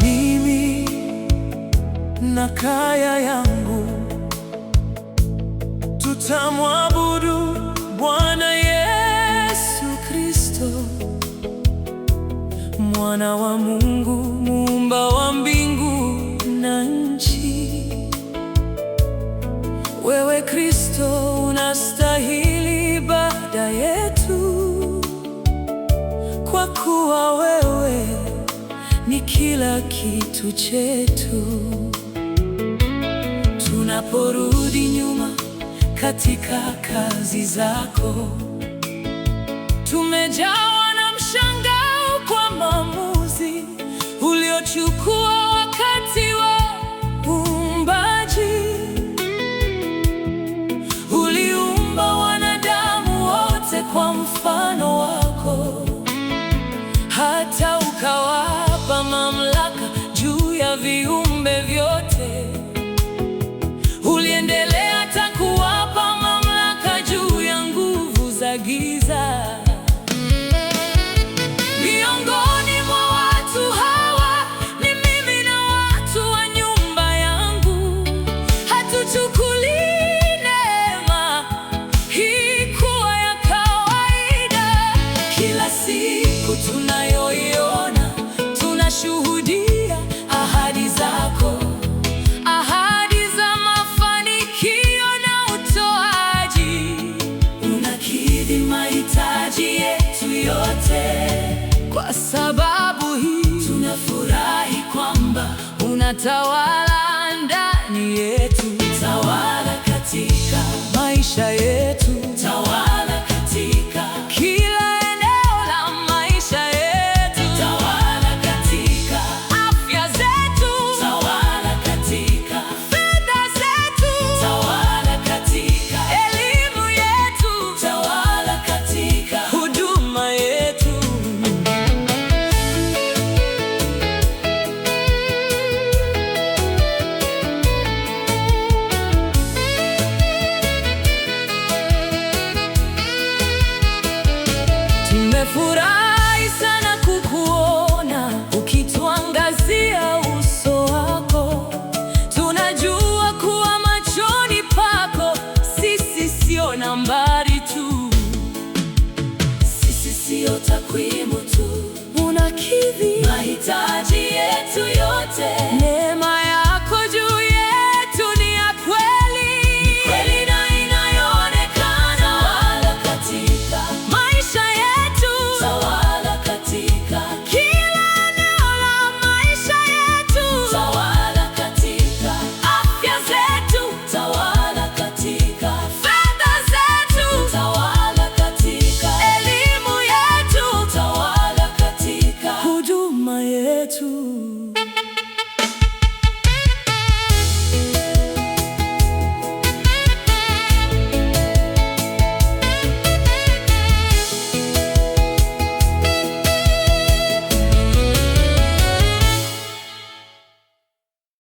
Mimi na kaya yangu tutamwabudu Bwana Yesu Kristo, Mwana wa Mungu, muumba wa mbingu na nchi. Wewe Kristo unastahili ibada yetu, kwa kuwa wewe ni kila kitu chetu. Tunaporudi nyuma katika kazi zako, tumejawa na mshangao kwa maamuzi uliochukua wakati wa uumbaji. Uliumba wanadamu wote kwa mfano wako, hata ukawapa mamlaka juu ya viumbe vyote. Uliendelea hata kuwapa mamlaka juu ya nguvu za giza. Miongoni mwa watu hawa ni mimi na watu wa nyumba yangu. Hatuchukulii neema hii kuwa ya kawaida. Kila siku tunayoiona, tunashuhudia ahadi zako, ahadi za mafanikio na utoaji. Unakidhi mahitaji yetu yote. Kwa sababu hii tunafurahi kwamba unatawala ndani yetu. Tawala katika maisha yetu, tawala katika kila eneo la maisha yetu, tawala katika afya zetu, tawala katika fedha zetu, tawala katika elimu yetu, tawala katika huduma yetu. Tumefurahi sana kukuona ukituangazia uso wako. Tunajua kuwa machoni pako sisi sio nambari tu, sisi sio takwimu tu. Unakidhi mahitaji yetu yote. Neema